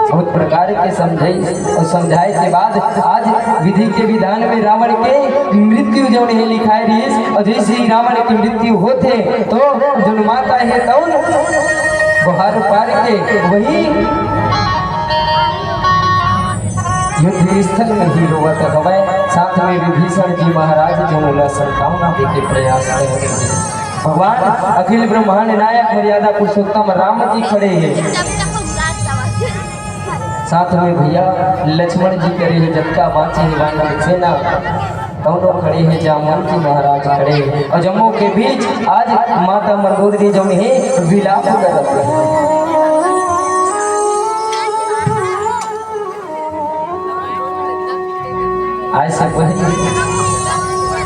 बहुत प्रकार के समझाई अउ समझाए के बाद आज विधि के विधान में रावण के मृत्यु जउन हे लिखाए रहिस, अउ जइसे ही रावण के मृत्यु होथे तो जउन माता हे तउन बोहार पार के वही युद्ध स्थल में ही रोवत हवय। साथ में विभीषण जी महाराज जउन ओला संतावना दे के प्रयास करत हे। भगवान अखिल ब्रह्मांड नायक मर्यादा पुरुषोत्तम राम जी खड़े हे। साथ में भैया लक्ष्मण जी खड़े हे, जतका बांचे हे वानर सेना, तउनो खड़े हे, जामवंती महाराज खड़े हे, अउ जम्मो के बीच आज माता मंदोदरी जउन हे विलाप करत हे। आज से पहले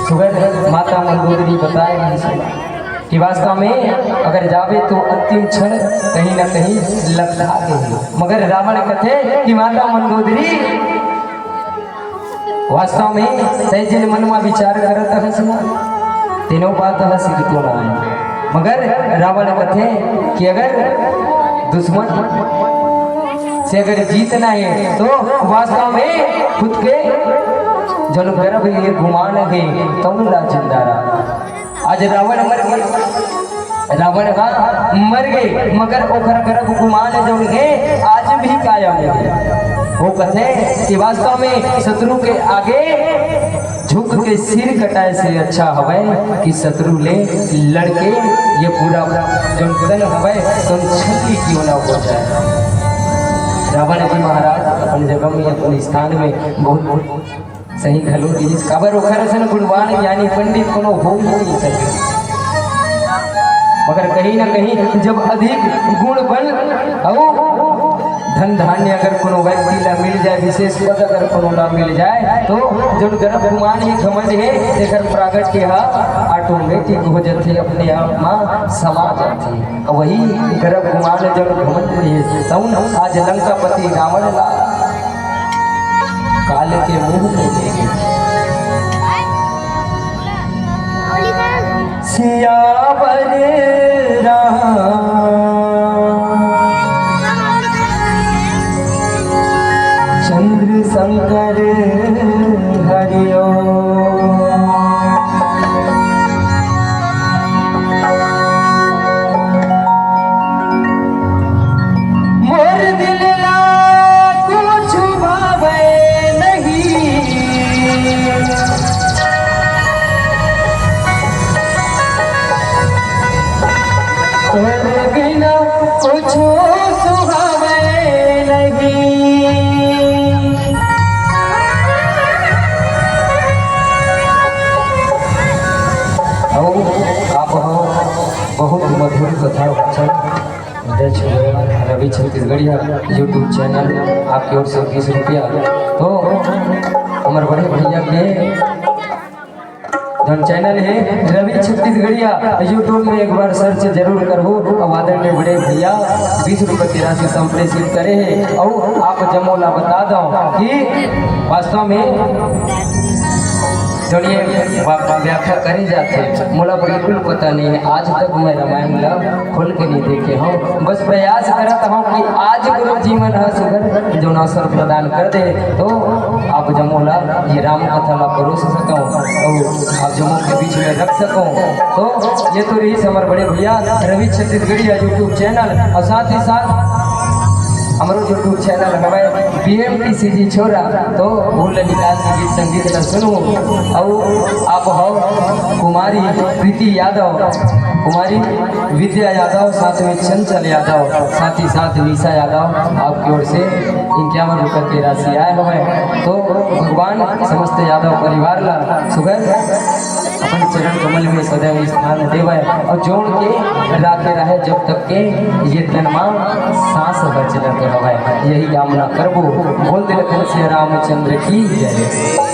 सुबह माता मंदोदरी बताए रहिस हे कि वास्तव में अगर जाबे तो अंतिम क्षण कहीं ना कहीं लपटा के ही। मगर रावण कथे कि माता मंदोदरी, वास्तव में तैं जेन मन में विचार करत हस ना, तेनो बात ह सिरतो ना हे। मगर रावण कथे कि अगर दुश्मन से अगर जीतना हे तो वास्तव में खुद के जउन गर्भ हे, गुमान हे, तउन ला जिंदा रख। आज रावण मर गे, रावण हा मर गे, मगर ओकर गर्भ गुमान जउन हे आज भी कायम हे। वो कथे कि वास्तव में शत्रु के आगे झुक के सिर कटाए से अच्छा हवय कि शत्रु ले लड़के ये पूरा जउन तन हवय तउन छल्ली क्यों ना हो जाए। रावण जी महाराज अपन जगह में, अपन स्थान में बहुत, बहुत सही घलो रिहिस, काबर ओखर असन गुणवान ज्ञानी पंडित कोनो हो ही नहीं सके। मगर कहीं ना कहीं जब अधिक गुण बल अउ धन धान्य अगर कोनो व्यक्ति ला मिल जाए, विशेष पद अगर कोनो ला मिल जाए, तो जउन गर्व गुमान हे, घमंड हे, एकर प्रागट्य ह automatic हो जाथे, अपने आप मा समा जाथे। वही गर्व गुमान जउन घमंड हे, तउन आज लंकापति रावण ला काल के मुंह में दे दे। सियावर राम चंद्र शंकर हरिओ। मोर दिल ला कुछ भावे नहीं। तोर बिना कुछ सुहावे नहीं। अउ आप ह बहुत मधुर कथा वचन जय छत्तीसगढ़िया YouTube चैनल, आपके ओर से बीस रुपया। तो हमर बड़े भैया के जौन चैनल हे रवि छत्तीसगढ़िया, YouTube में एक बार सर्च जरूर करहू। अउ आदरणीय बड़े भैया बीस रुपये की राशि संप्रेषित करे हे। अउ आप जम्मो ला बता दो कि वास्तव में जौन ये व्या-, व्याख्या करे जाथे, मोला बिल्कुल पता नहीं है। आज तक मैं रामायण ला खोल के नहीं देखे हूँ, बस प्रयास करत हूँ कि आज गुरु जी मन ह सुघर जौन अवसर प्रदान कर दे, तो आप जम्मो ला ये राम कथा ला परोस सकूँ अउ आप जम्मो के बीच में रख सकूँ। तो ये तो रहिस हमर बड़े भैया रवि छत्तीसगढ़िया YouTube चैनल, अउ साथ ही साथ हमरो YouTube चैनल हवय B M T C G छोरा, तो वो ला निकाल के गीत संगीत ला सुनहू। अउ आप हो कुमारी प्रीति यादव, कुमारी विद्या यादव, साथ में चंचल यादव, साथ ही साथ निशा यादव, आपके ओर से इक्यावन रुपये की राशि आए हवय। तो भगवान समस्त यादव परिवार ला सुघर अपन चरण कमल में सदैव स्थान देवय अउ जोड़ के राखे रहे जब तक के ये तन मा सांस बचलत हवय। यही कामना करबो। बोल दे लखन सिया रामचंद्र की जय।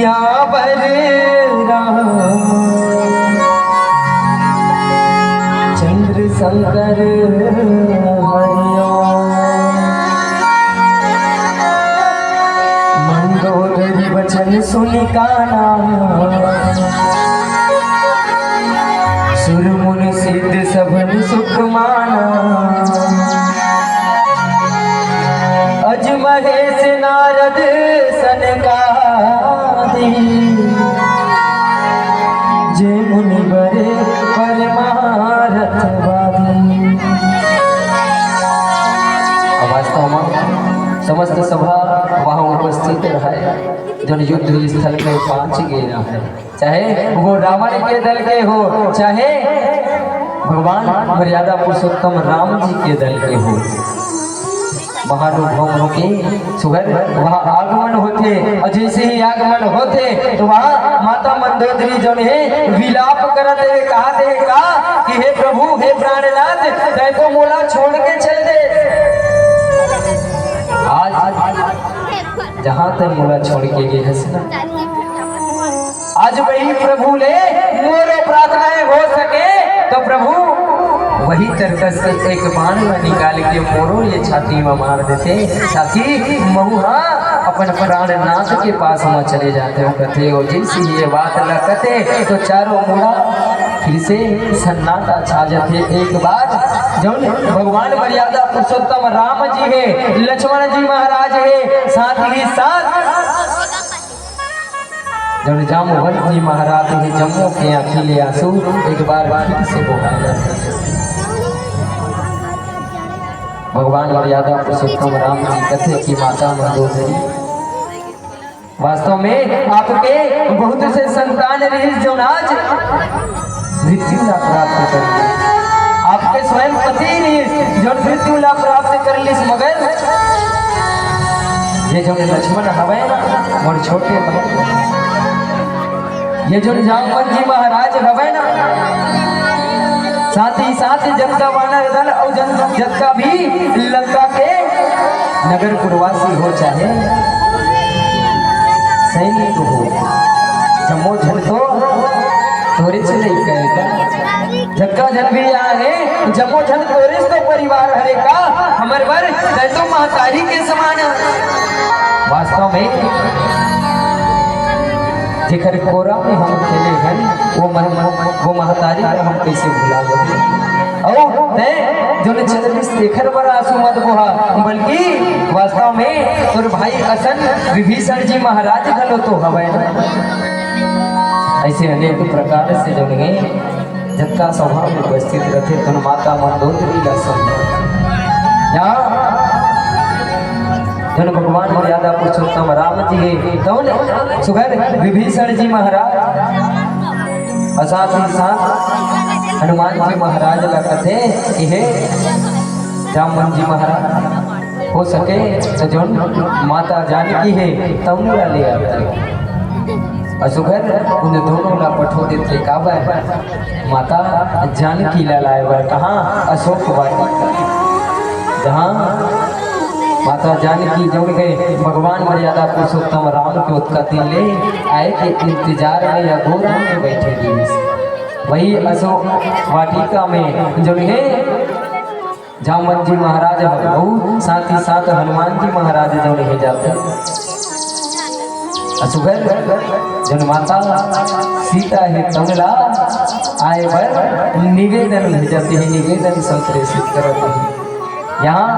या बर राम चंद्र शंकर हरिओम। मंदोदरी वचन सुनि काना, सुर मुनि सिद्ध सभन सुख माना। अज महेश नारद सनकादि, जे मुनि बरे परमारथ वादी। अब वास्तव में समस्त सभा वहाँ उपस्थित रहे, जौन युद्ध स्थल में पहुँच गए रहे। चाहे वो रावण के दल के हो, चाहे भगवान मर्यादा पुरुषोत्तम राम जी के दल के हो, महानुभाव के सुघर वहाँ आगमन होथे। और जैसे ही आगमन होथे तो वहाँ माता मंदोदरी जौन हे विलाप करत हे, कहत हे का कि हे प्रभु, हे प्राणनाथ, तैं तो मोला छोड़ के चल दे। आज जहाँ तैं मोला छोड़ के गे हस ना, आज वही प्रभु ले मोरो प्रार्थनाएं हो सके तो प्रभु वही तरकस से एक बाण ला निकाल के मोरो ये छाती में मार देते, ताकि महू हा अपन प्राणनाथ के पास में चले जाते हो कथे। और जैसे ये बात ला कथे तो चारों मुड़ा फिर से सन्नाटा छा जाते। एक बार जौन भगवान मर्यादा पुरुषोत्तम राम जी हे, लक्ष्मण जी महाराज हे, साथ ही साथ जब जामवंत जी महाराज हे जम्मो के आँखी ले आंसू एक बार फिर से बहाए लगे। भगवान मर्यादा पुरुषोत्तम राम जी कथे कि माता मंदोदरी, वास्तव में आपके बहुत से संतान रहिस जौन आज मृत्यु ला प्राप्त कर लिस। आपके स्वयं पति रहिस जौन मृत्यु ला प्राप्त कर लिस, मगर ये जौन लक्ष्मण हवय ना, मोर छोटे भाई, ये जौन जामवंत जी महाराज हवय ना, साथ ही साथ जतका वानर दल अउ जन, जतका भी लंका के नगर पुरवासी हो चाहे सैनिक हो, जम्मो झन तो तोरेच लइका हे का? जतका झन भी आए हे, जम्मो झन तोरेच तो परिवार हरे का? हमर बर तैं तो महतारी के समान हे। वास्तव में जेकर कोरा में हम खेले हन, वो मह-, वो महतारी ला हम कैसे भुला जाबो? अउ तैं जोन चलबिस तेखर बर आंसू मत बोहा, बल्कि वास्तव में तोर भाई असन विभीषण जी महाराज घलो तो हवय ना। ऐसे अनेक प्रकार से जोन हे जतका सभा में उपस्थित रथे, तन माता मंदोदरी ला समझा। यहाँ जन भगवान मर्यादा पुरुषोत्तम राम जी हे, तौन सुघर विभीषण जी महाराज, और साथ ही साथ हनुमान जी महाराज ला कथे कि हे जामवंत जी महाराज, हो सके तो जौन माता जानकी हे, तौन ला ले आते। और सुघर उन दोनों ला पठो देथे, काबर? माता जानकी ला लाए बर कहाँ? अशोक वाटिका, जहाँ माता जानकी जौन हे भगवान मर्यादा पुरुषोत्तम राम के ओतका दिन ले आए के इंतजार में या गोद में बैठे रहिस। वही अशोक वाटिका में जौन हे जामवंत जी महाराज ह, अउ साथ ही साथ हनुमान जी महाराज जौन हे जाथे। अ सुघर जौन माता सीता हे तमला आए बर निवेदन भेजत हे, निवेदन संप्रेषित करत हे। यहाँ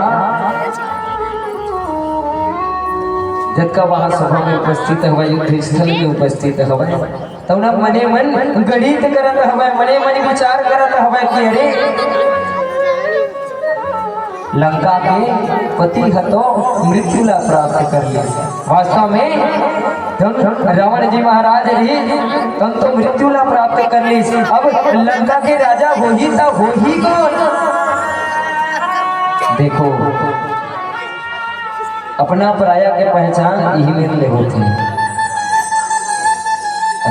जतका वहाँ सभा में उपस्थित हवय, युद्ध स्थल में उपस्थित हवय, तौन मने मन गणित करत हवय, मने मन विचार करत हवय कि अरे, लंका के पति ह तो मृत्यु ला प्राप्त कर लिस। वास्तव में जौन रावण जी महाराज रहिस, तौन तो मृत्यु ला प्राप्त कर लिस। अब लंका के राजा होही त होही कोन? देखो, अपना पराया के पहचान इही मेर ले होथे।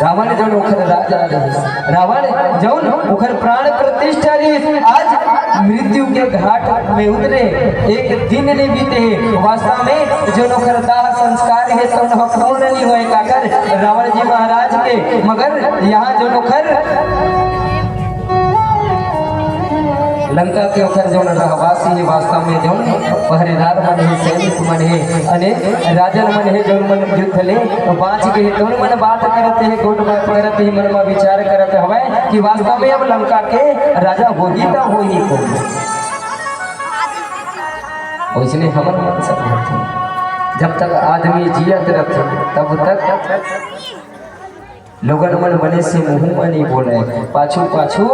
रावण जौन ओखर राजा रहिस, रावण जौन ओखर प्राण प्रतिष्ठा रहिस, आज मृत्यु के घाट में उतरे, एक दिन नइ बीते हे। वास्तव में जौन ओखर दाह संस्कार हे, तौन ह पूर्ण नइ होय, काकर रावण जी महाराज के, मगर यहाँ जौन ओखर लंका के ओखर जौन रहवासी हे, वास्तव में जौन पहरेदार मन हे, सैनिक मन हे, अने राजन मन हे, जौन मन युद्ध ले बाँच गे हे, तौन मन बात करत हे, गोठ बात करत हे, मन म विचार करत हवय कि वास्तव में अब लंका के राजा होही त होही कोन। वइसने हमन मन सब होथे, जब तक आदमी जियत रथे, तब तक लोगन मन बने से मुहूँ म नइ बोलय, पाछू पाछू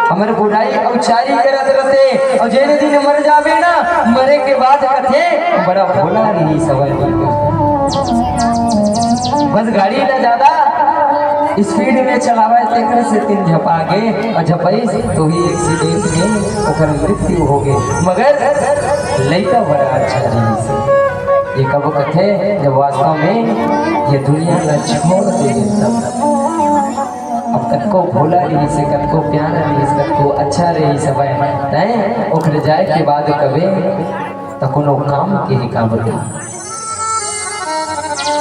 हमर बुराई अउ चारी करत रथे। अउ जेन दिन मर जाबे ना, मरे के बाद कथे, "बड़ा भोला रहिस हवय।" बस गाड़ी ला ज्यादा speed में चलावय, तेकर से तीन झपा गे, अउ झपइस तो ही accident में ओकर मृत्यु हो गे, मगर लइका बड़ा अच्छा रहिस। ये कब कथे, जब वास्तव में ये दुनिया ला छोड़ दे तब। अब कतको भोला रहिस हे, कतको प्यारा रहिस, कतको अच्छा रहिस हवय, तैं ओखर जाए के बाद कबे त कोनो काम के ही काम रहिस।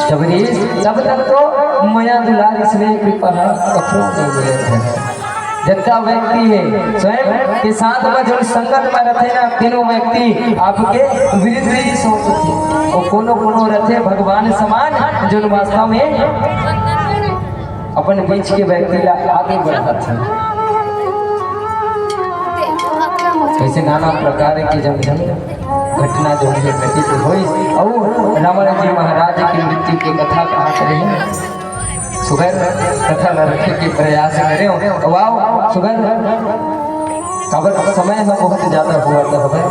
जब रहिस तब तक तो मया दुलार, स्नेह, कृपा ह कखरो नइ मिले हे। जतका व्यक्ति हे, स्वयं के साथ म जउन संगत म रथे ना, तेनो व्यक्ति आपके विरुद्ध ही सोचथे। अउ कोनो कोनो रथे भगवान समान, जउन वास्तव में अपन बीच के व्यक्ति ला आगे बढ़ाथे। ऐसे नाना प्रकार के जब घटना जो है घटित होइस, अउ रावण जी महाराज की मृत्यु के कथा कहत रहे। सुघर कथा ला रखे के प्रयास करे। अउ आओ सुघर, काबर समय ह बहुत ज्यादा होवत हवय,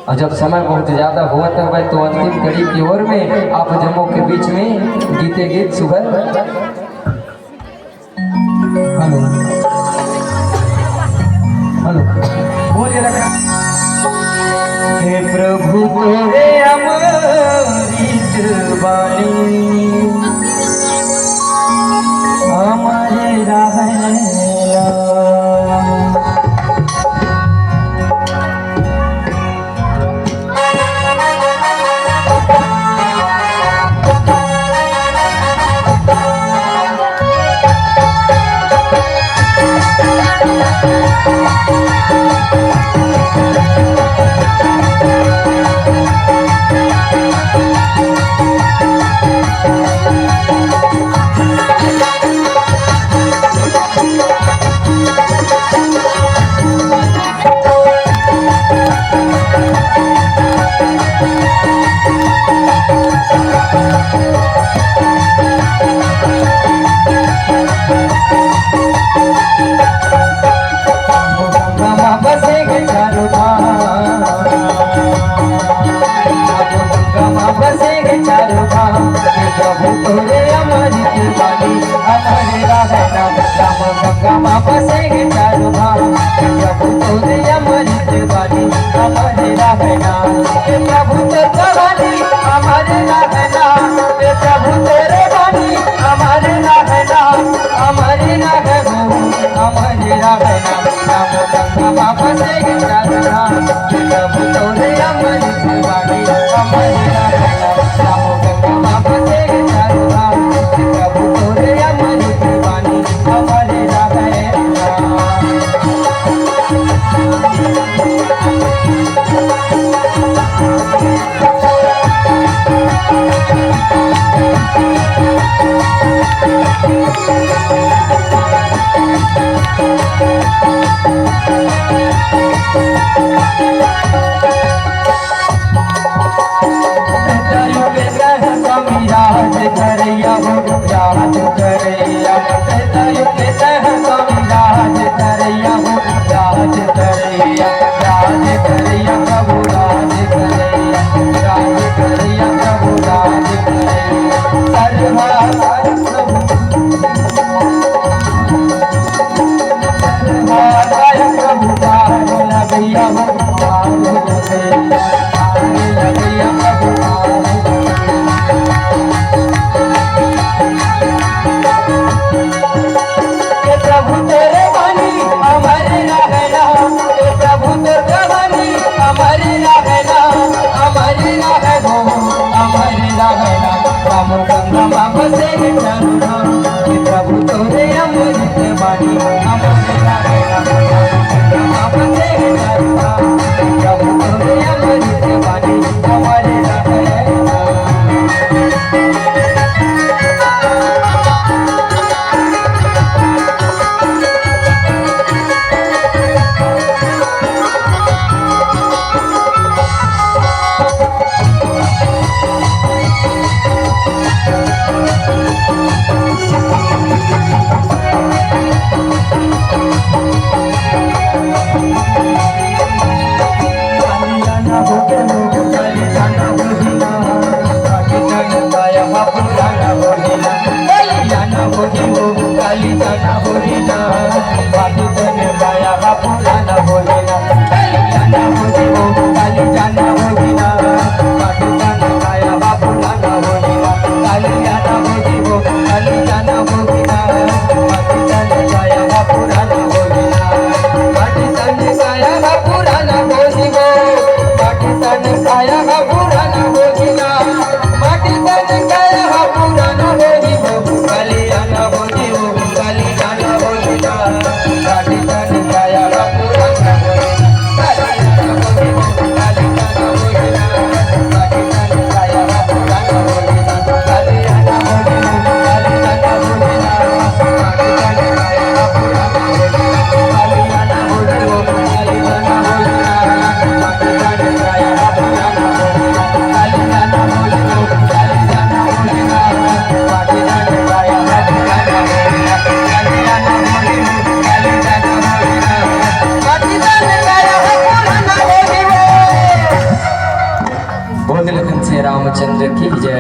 अउ जब समय बहुत ज्यादा होवत हवय तो अंतिम कड़ी की ओर में आप जम्मो के बीच में गीते गीत सुघर। हेलो, हेलो, बोलिए लगा। हे प्रभु तोरे अमृत बानी, अमर रहला। राम संग बाबा से चारू धाम, प्रभु तोरे अमृत बानी, हमारे राम राम संग बाबा से चारू धाम, प्रभु तोरे अमृत बानी, हमारे राम राम। बोल लखन से रामचंद्र की जय।